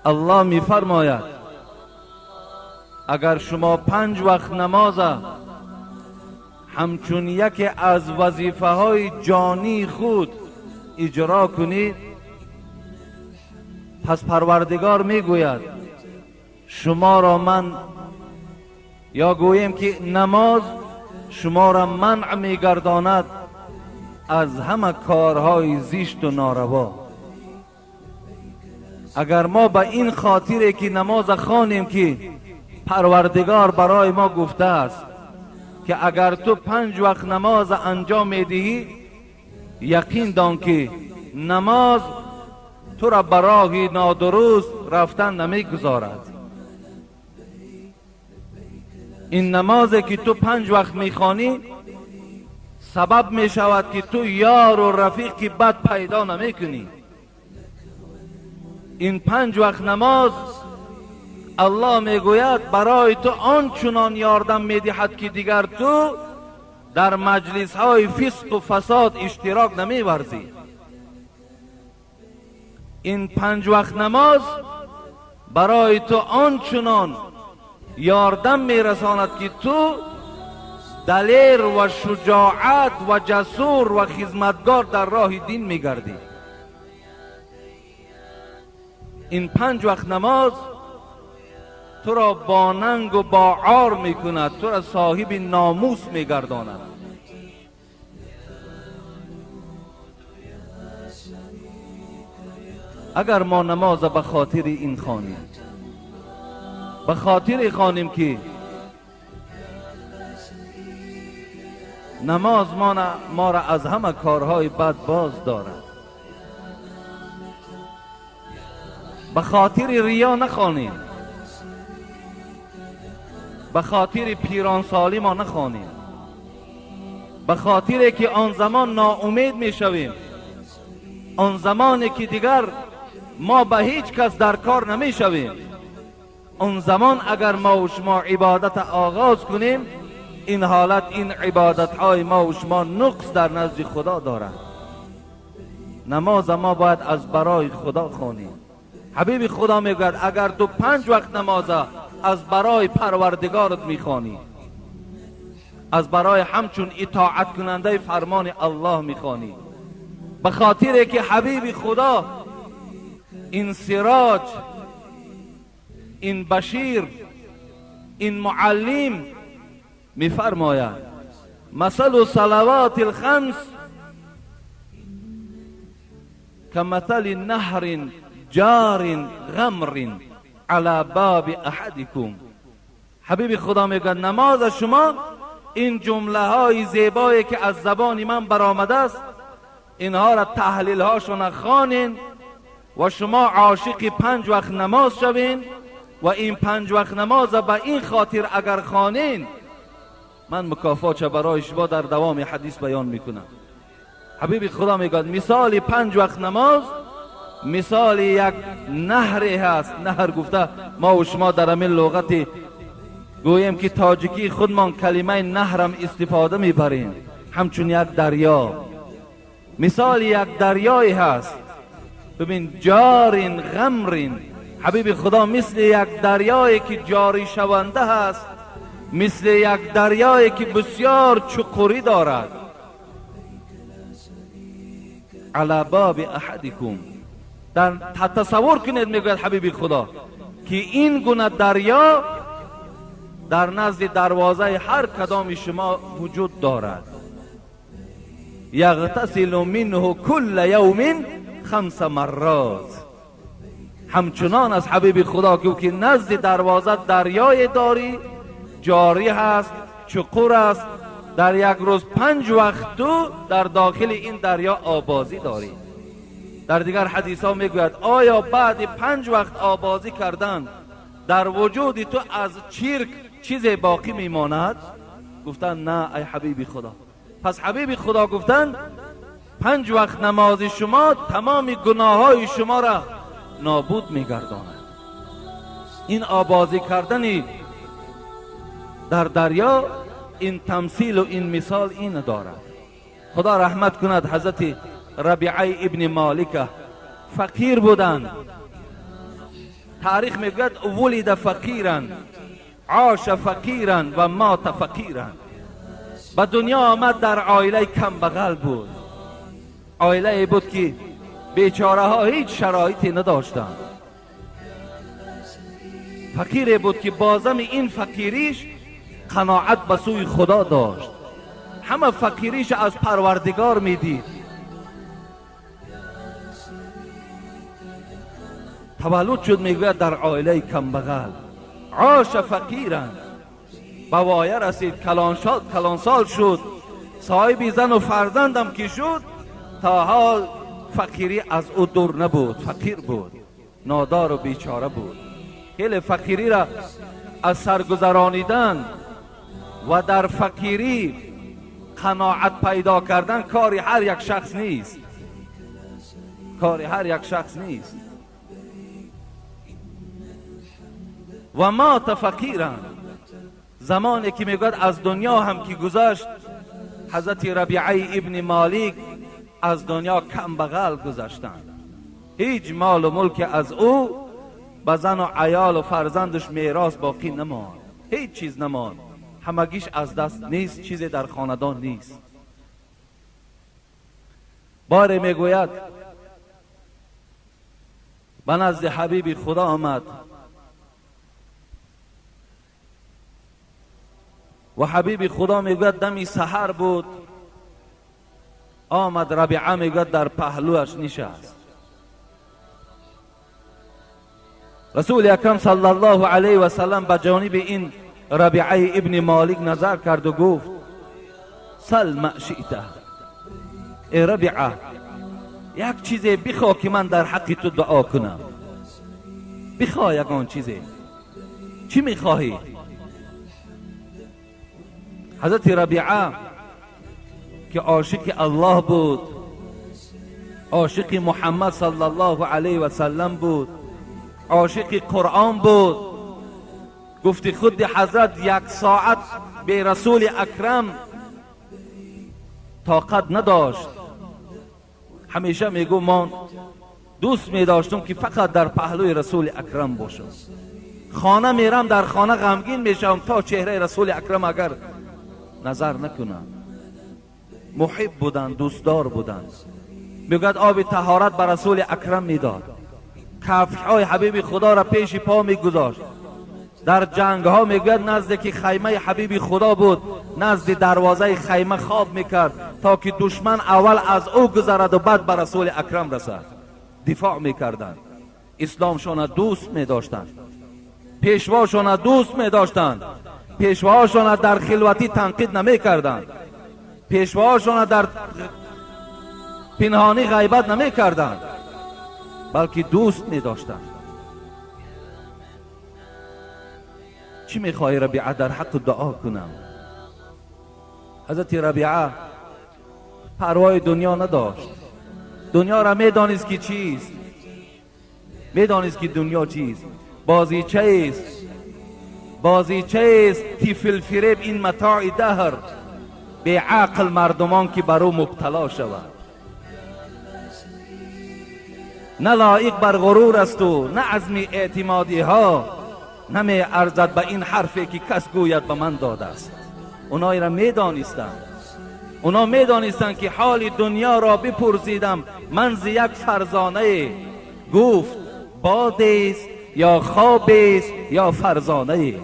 الله می فرماید اگر شما 5 وقت نماز همچون یکی از وظیفه های جانی خود اجرا کنید، پس پروردگار میگوید شما را من، یا گوییم که نماز شما را منع میگرداند از همه کارهای زشت و ناروا. اگر ما به این خاطر که نماز خوانیم که پروردگار برای ما گفته است که اگر تو 5 وقت نماز انجام میدهی، یقین دان که نماز تو را به راه نادرست رفتن نمیگذارد. این نمازی که تو 5 وقت میخوانی سبب میشود که تو یار و رفیق بد پیدا نمیکنی. این 5 وقت نماز الله میگوید برای تو آنچنان یاردم میدهد که دیگر تو در مجلس های فسق و فساد اشتراک نمیورزی. این 5 وقت نماز برای تو آنچنان یاردم میرساند که تو دلیر و شجاعت و جسور و خدمتگار در راه دین میگردی. این 5 وقت نماز تو را با ننگ و با عار میکند، تو را صاحب ناموس میگرداند. اگر ما نماز به خاطر این خوانیم، به خاطر خوانیم که نماز ما را از همه کارهای بد باز دارد، به خاطر ریا نخوانیم، به خاطر پیرانسالی ما نخوانیم، به خاطر که آن زمان ناامید میشویم، آن زمانی که دیگر ما به هیچ کس در کار نمیشویم، آن زمان اگر ما و شما عبادت آغاز کنیم، این حالت، این عبادت های ما و شما نقص در نزد خدا دارد. نماز ما باید از برای خدا خوانیم. حبیب خدا میگوید اگر تو 5 وقت نماز از برای پروردگارت میخوانی، از برای همچون اطاعت کننده فرمان الله میخوانی، به خاطر که حبیب خدا این سراج، این بشیر، این معلم میفرماید مثل صلوات الخمس کمثل نهر جار غمر علی باب احدکم. حبیب خدا میگه نماز شما، این جمله های زیبایی که از زبان من برآمده است، اینها را تحلیل هاشون خوانین و شما عاشق 5 وقت نماز شوین و این 5 وقت نماز به این خاطر اگر خوانین، من مکافات برای شما در دوام حدیث بیان میکنم. حبیب خدا میگه مثال 5 وقت نماز مثال یک نهر هست. نهر گفته ما و شما در همین لغت گوییم که تاجیکی خودمان کلمه نهرم استفاده میبریم، همچون یک دریا، مثال یک دریایی هست. ببین جارین غمرین، حبیب خدا مثل یک دریایی که جاری شونده هست، مثل یک دریایی که بسیار چقوری دارد. علی باب احدکم، در تصور کنید میگوید حبیب خدا که این گونه دریا در نزد دروازه هر کدام شما وجود دارد. یغتسل منه کل یوم 5 مرات. همچنان از حبیب خدا که نزد دروازه دریای داری، جاری هست، چقور است، در یک روز 5 وقت تو در داخل این دریا آبازی داری. در دیگر حدیث ها میگوید آیا بعد 5 وقت آبازی کردن در وجود تو از چرک چیز باقی میماند؟ گفتن نه ای حبیب خدا. پس حبیب خدا گفتن 5 وقت نماز شما تمام گناه های شما را نابود میگرداند. این آبازی کردن در دریا، این تمثیل و این مثال این دارد. خدا رحمت کند حضرت ربیعه ابن مالک، فقیر بودند، Таърих мегӯяд ولد فقیرا، عاش فقیرا و مات فقیرا. به دنیا آمد در عائله کم بغل بود، عائله بود که بیچاره ها هیچ شرایطی نداشتند. فقیری بود که بازم این فقیریش قناعت به سوی خدا داشت، همه فقیریش از پروردگار میدید. تولد شد میگوید در عائله کم بغل، عاش فقیرا، به وایه رسید، کلانسال شد، صاحب زن و فرزندم که شد، تا حال فقیری از او دور نبود، فقیر بود، نادار و بیچاره بود. خیلی فقیری را از سرگذرانیدن و در فقیری قناعت پیدا کردن کاری هر یک شخص نیست، کاری هر یک شخص نیست. و مات فقیرا، زمانی که میگوید از دنیا هم که گذشت، حضرت ربیعه ابن مالک از دنیا کم بغل گذشتند، هیچ مال و ملک از او به زن و عیال و فرزندش میراث باقی نماند، هیچ چیز نماند، همگیش از دست نیست، چیزی در خاندان نیست. باره میگوید به نزد حبیب خدا آمد و حبیب خدا میگوید دمی سحر بود، آمد ربیعه میگوید در پهلوش نشست. رسول اکرم صلی الله علیه و سلم به جانب این ربیعه ابن مالک نظر کرد و گفت سل ما شئت، ای ربیعه یک چیزی بخوا که من در حق تو دعا کنم، بخوا یگان چیزی، چی میخواهی؟ حضرت ربیعه که عاشق الله بود، عاشق محمد صلی الله علیه و سلم بود، عاشق قرآن بود، گفت خود حضرت یک ساعت به رسول اکرم طاقت نداشت، همیشه میگو من دوست میداشتم که فقط در پهلوی رسول اکرم باشم، خانه میرم در خانه غمگین میشم تا چهره رسول اکرم اگر نظر نکنم. محب بودن، دوستدار بودن. میگوید آب طهارت به رسول اکرم میداد، کفش‌های حبیب خدا را پیش پا میگذاشت. در جنگ ها میگوید نزد که خیمه حبیب خدا بود، نزد دروازه خیمه خواب میکرد تا که دشمن اول از او گذرد و بعد به رسول اکرم رسد. دفاع میکردند، اسلامشان دوست میداشتند، پیشواشان دوست میداشتند، پیشواشان در خلوتی تنقید نمیکردند، پیشواشان در پنهانی غیبت نمیکردند، بلکه دوست میداشتند. چی میخواهی ربیعه در حق دعا کنم؟ حضرت ربیعه پروای دنیا نداشت، دنیا را میدانست که چیست، میدانست که دنیا چیست، بازیچه است، بازیچه است، طفل فریب این متاع دهر، به عقل مردمان که بر او مبتلا شود. نه لایق بر غرور است و نه عزم اعتمادی ها، نمی ارزد به این حرفی که کس گوید به من داده است. اونایی را میدانستند، اونا میدانستند که حال دنیا را بپرسیدم من ز یک فرزانه، گفت باد است یا خواب است یا فرزانه،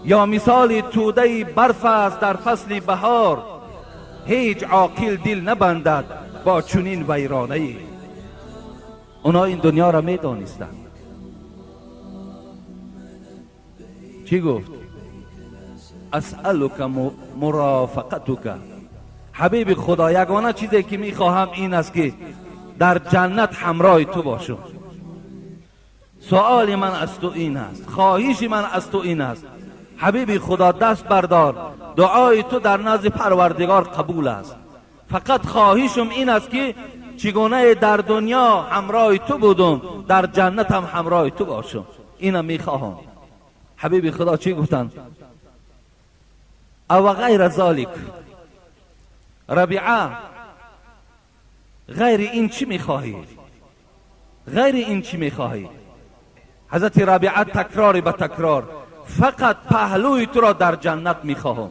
یا مثال توده برف است در فصل بهار، هیچ عاقل دل نبندد با چنین ویرانه. اونا این دنیا را میدانستند. چی گفت؟ اسألک مرافقتک. حبیب خدا یگانه چیزی که میخواهم این است که در جنت همراه تو باشم. سؤال من از تو این است، خواهش من از تو این است، حبیب خدا دست بردار، دعای تو در نزد پروردگار قبول است. فقط خواهشم این است که چگونه در دنیا همراه تو بودم در جنت هم همراه تو باشم، اینم میخواهم. حبیب خدا چی گفتن؟ او غیر ذالک. ربیعه غیر این چی میخواهی؟ غیر این چی میخواهی؟ حضرت ربیعه تکرار به تکرار، فقط پهلوی تو را در جنت میخواهم،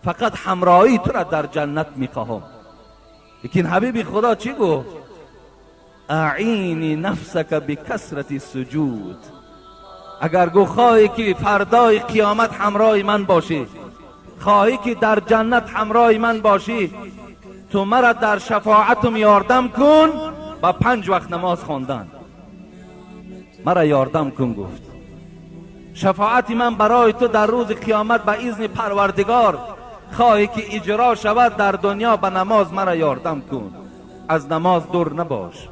فقط همراهی تو را در جنت میخواهم. لیکن حبیب خدا چی گفت؟ اعینی نفسک بکثرت سجود. اگر گو خواهی که فردای قیامت همراه من باشی، خواهی که در جنت همراه من باشی، تو مرا در شفاعتم یاردم کن با 5 وقت نماز خواندن. مرا یاردم کن گفت. شفاعت من برای تو در روز قیامت به اذن پروردگار خواهی که اجرا شود در دنیا، به نماز مرا یاردم کن، از نماز دور نباش.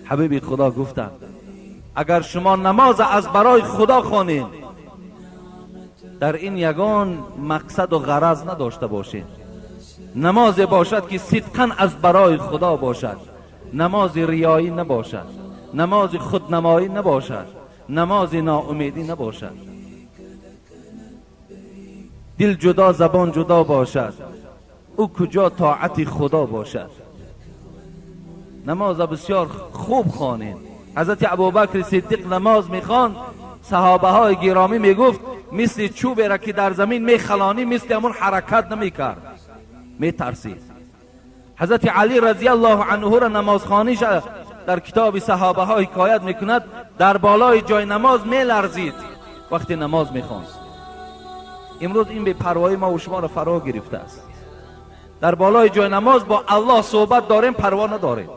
حبیب خدا گفتند اگر شما نماز از برای خدا خوانید، در این یگان مقصد و غرض نداشته باشید، نماز باشد که صدقاً از برای خدا باشد، نماز ریایی نباشد، نماز خودنمایی نباشد، نماز ناامیدی نباشد. دل جدا زبان جدا باشد، او کجا طاعت خدا باشد. نماز بسیار خوب خوانید. حضرت ابوبکر صدیق نماز میخواند، صحابه های گرامی میگفت مثل چوبی را که در زمین میخلانی مثل همون حرکت نمیکرد، میترسید. حضرت علی رضی الله عنه را نمازخوانیش در کتاب صحابه ها حکایت میکند، در بالای جای نماز میلرزید وقتی نماز میخواند. امروز این بی پروایی ما و شما را فرا گرفته است. در بالای جای نماز با الله صحبت داریم، پروا نداریم،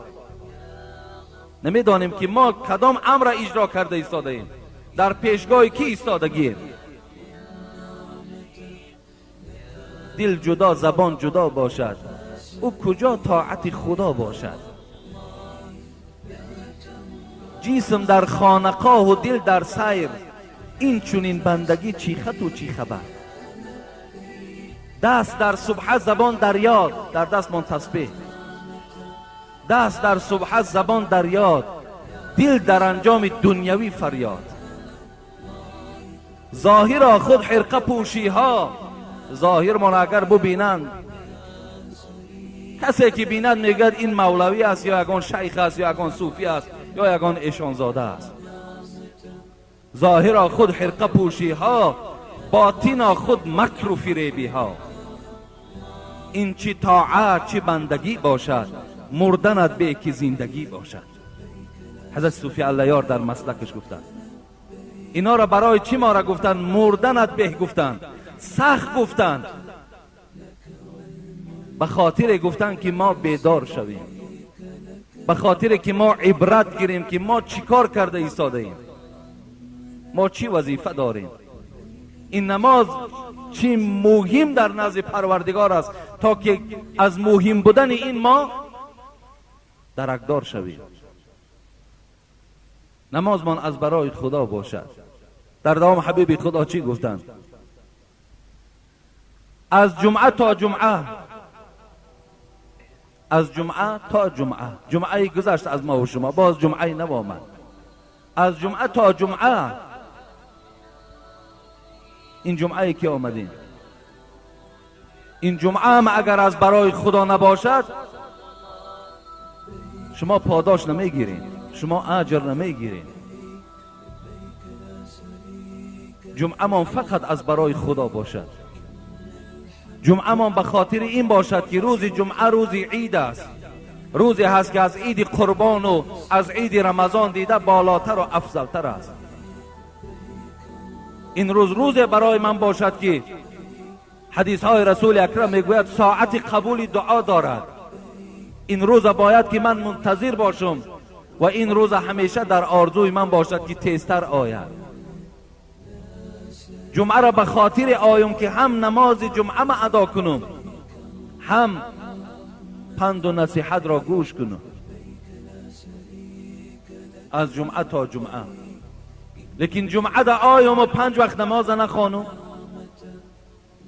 نمیدانیم که ما کدام امر اجرا کرده ایستاده ایم، در پیشگاه کی ایستادگیم. دل جدا زبان جدا باشد، او کجا طاعت خدا باشد. جسم در خانقاه و دل در سیر، این چنین بندگی چی خط و چی خبر. دست در سبحه زبان در یاد، در دست من تسبیح، دست در سبحه زبان در یاد، دل در انجام دنیوی فریاد. ظاهر خود حرقه پوشی ها، ظاهر من اگر ببینند، کسی که بیند میگد این مولوی است یا یگان شیخ است یا یگان صوفی است یا یگان ایشانزاده است. ظاهر خود حرقه پوشی ها، باطن خود مکر و فریبی ها. این چی طاعت چی بندگی باشد، مردنت به که زندگی باشد. حضرت صوفی الله یار در مسلکش گفتند اینا را برای چی ما را گفتند؟ مردنت به گفتند، سخت گفتند، به خاطر گفتند که ما بیدار شویم، به خاطر که ما عبرت گیریم که ما چیکار کرده ایستاده ایم، ما چی وظیفه داریم. این نماز چی مهم در نزد پروردگار است تا که از مهم بودن این ما درکدار شویم. نمازمان از برای خدا باشد. در دوام حبیب خدا چی گفتند؟ از جمعه تا جمعه، از جمعه تا جمعه، جمعه گذشت از ما و شما، باز جمعه نو آمد. از جمعه تا جمعه، این جمعه که آمدیم، این جمعه هم اگر از برای خدا نباشد شما پاداش نمیگیرین، شما اجر نمیگیرین. جمعه من فقط از برای خدا باشد. جمعه من به خاطر این باشد که روز جمعه روز عید است، روزی هست که از عید قربان و از عید رمضان دیده بالاتر و افضلتر است. این روز روز برای من باشد که حدیث های رسول اکرم میگوید ساعت قبول دعا دارد. این روز باید که من منتظر باشم و این روز همیشه در آرزوی من باشد که تیزتر آید. جمعه را به خاطر آیم که هم نماز جمعه ما ادا کنم، هم پند و نصیحت را گوش کنم. از جمعه تا جمعه. لیکن جمعه در آیم و 5 وقت نماز نخوانم،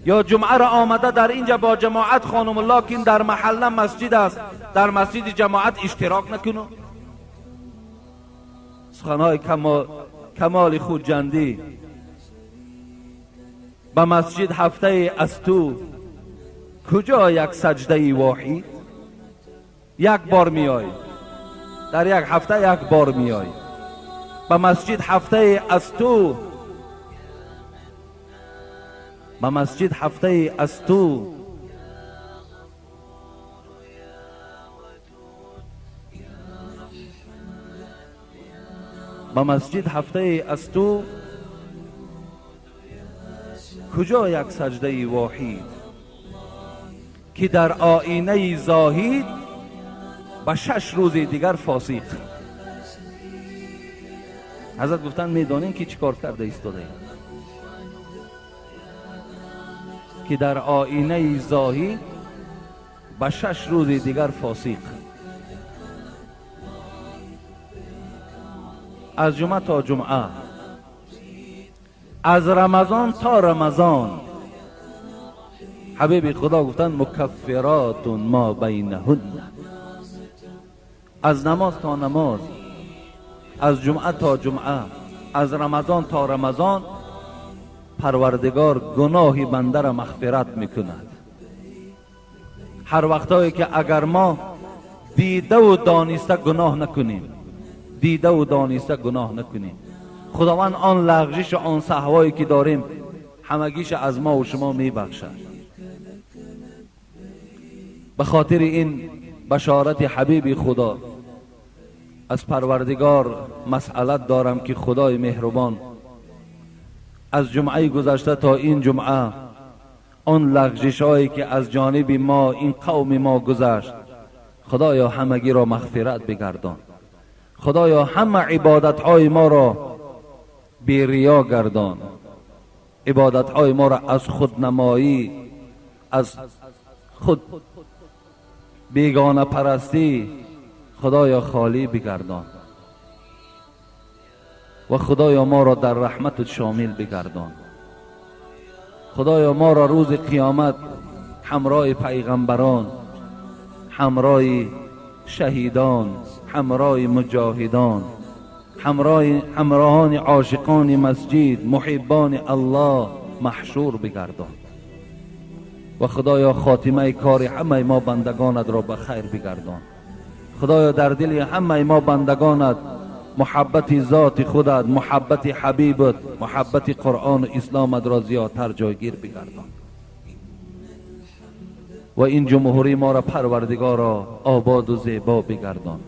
یا جمعه را آمده در اینجا با جماعت خانم، لکن در محله مسجد است، در مسجد جماعت اشتراک نکنم. سخنهای کمال خودجندی به مسجد هفته از تو کجا یک سجده واحد؟ یک بار میای، در یک هفته یک بار میای به مسجد هفته از تو، به مسجد هفته از تو، به مسجد هفته از تو، کجا یک سجده واحد که در آینه زاهد به 6 روز دیگر فاسق. حضرت گفتن میدانین که چیکار کرده ایستاده، که در آینه زاهد به 6 روز دیگر فاسق. از جمعه تا جمعه، از رمضان تا رمضان، حبیب خدا گفتن مکفرات ما بینهن، از نماز تا نماز، از جمعه تا جمعه، از رمضان تا رمضان، پروردگار گناه بنده را مغفرت میکند. هر وقتایی که اگر ما دیده و دانسته گناه نکنیم، دیده و دانسته گناه نکنیم، خداوند آن لغزش و آن سهوایی که داریم همگیش از ما و شما میبخشد. به خاطر این بشارت حبیب خدا از پروردگار مسئلت دارم که خدای مهربان از جمعه گذشته تا این جمعه آن لغزش هایی که از جانب ما این قوم ما گذشت، خدایا همگی را مغفرت بگردان. خدایا همه عبادت های ما را بی ریا گردان، عبادت های ما را از خودنمایی، از خود بیگانه پرستی خدایا خالی بگردان و خدایا ما را در رحمت شامل بگردان. خدایا ما را روز قیامت همراه پیغمبران، همراه شهیدان، همراه مجاهدان، همراهان عاشقان مسجد، محبان الله محشور بگردان و خدایا خاتمه کار همه ما بندگانت را به خیر بگردان. خدایا در دل همه ما بندگانت محبت ذات خودت، محبت حبیبت، محبت قرآن و اسلامت را زیادتر جایگیر بگردان و این جمهوری ما را پروردگارا آباد و زیبا بگردان.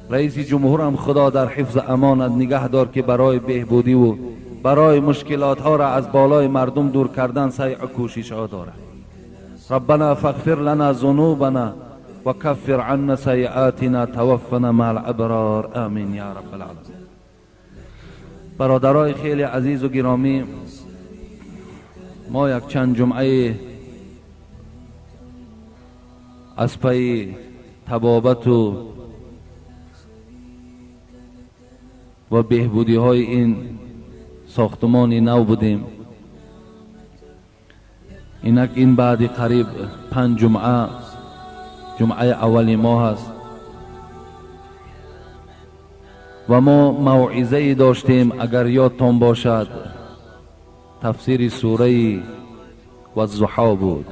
رئیس جمهور هم خدا در حفظ امانت نگه دار که برای بهبودی و برای مشکلات ها را از بالای مردم دور کردن سعی و کوشش ها دارد. ربنا فاغفر لنا ذنوبنا وكفر عنا سيئاتنا توفنا مع الابرار آمین یا رب العالمین. برادرای خیلی عزیز و گرامی، ما یک چند جمعه از پی طبابت و بهبودی های این ساختمان نو بودیم. اینک این بعد قریب 5 جمعه، جمعه اول ماه است و ما موعظه داشتیم، اگر یادتان باشد تفسیر سوره والضحی بود.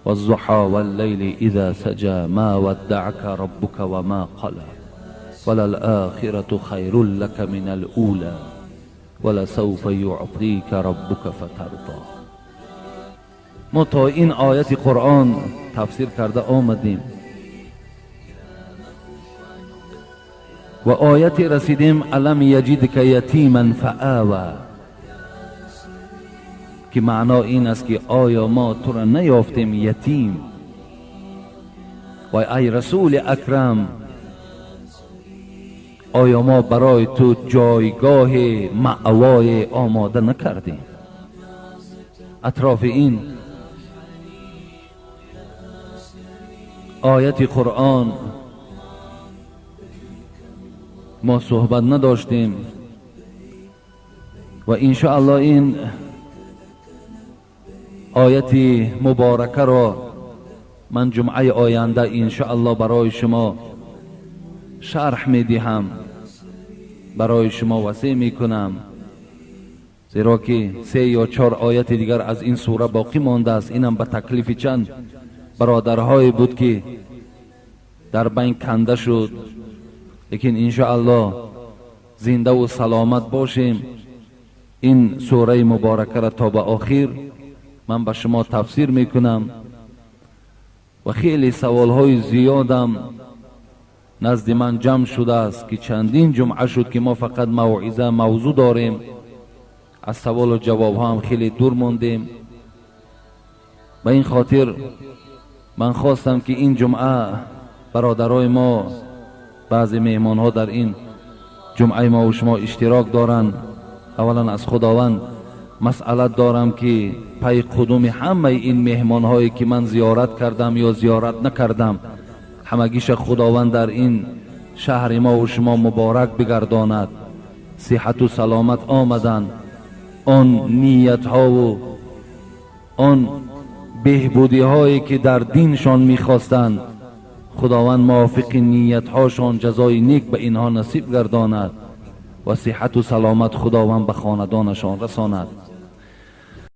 والضحی واللیل اذا سجى ما ودعك ربك وما قلى وللآخرة خیر لك من الأولى ولسوف يعطيك ربك فترضى. ما تا این آیت قرآن تفسیر کرده آمدیم و آیت رسیدیم الم یجدک یتیما فآوی، که معنا این است که آیا ما تو را نیافتیم یتیم؟ و ای رسول اکرم، آیا ما برای تو جایگاه مأوای آماده نکردیم؟ اطراف این آیت قرآن ما صحبت نداشتیم و انشاءالله این آیت مبارکه را من جمعه آینده انشاءالله برای شما شرح میدهم، برای شما وسیع میکنم، زیرا که 3 یا 4 آیت دیگر از این سوره باقی مانده است. اینم به تکلیف چند برادرهای بود که дар байн канда шуд, лекин иншоаллоҳ зинда ва саломат бошем. Ин сураи муборакаро то ба охир ман ба шумо тафсир мекунам ва хеле саволҳои зиёдам назди ман ҷамъ шудааст, ки чандин ҷумъа шуд, ки мо фақат мавъиза мавзӯъ дорем, аз саволу ҷавобҳо ҳам хеле дур мондем. Ба ин хотир ман хостам, ки ин ҷумъа бародарои мо, баъзе меҳмонҳо дар ин ҷумъаи мо ва шумо иштирок доранд. Аввалан аз Худованд масъалат дорам, ки пай қудуми ҳамаи ин меҳмонҳое, ки ман зиёрат кардам ё зиёрат накардам, ҳамагиша Худованд дар ин шаҳри мо ва шумо муборак бигардонад. Сиҳату саломат омаданд, он ниятҳову он беҳбудиҳое, ки дар диншон мехостанд, Худованд мувофиқи ниятҳошон ҷазои нек ба инҳо насиб гардонад ва сиҳату саломат Худованд ба хонадонашон расонад.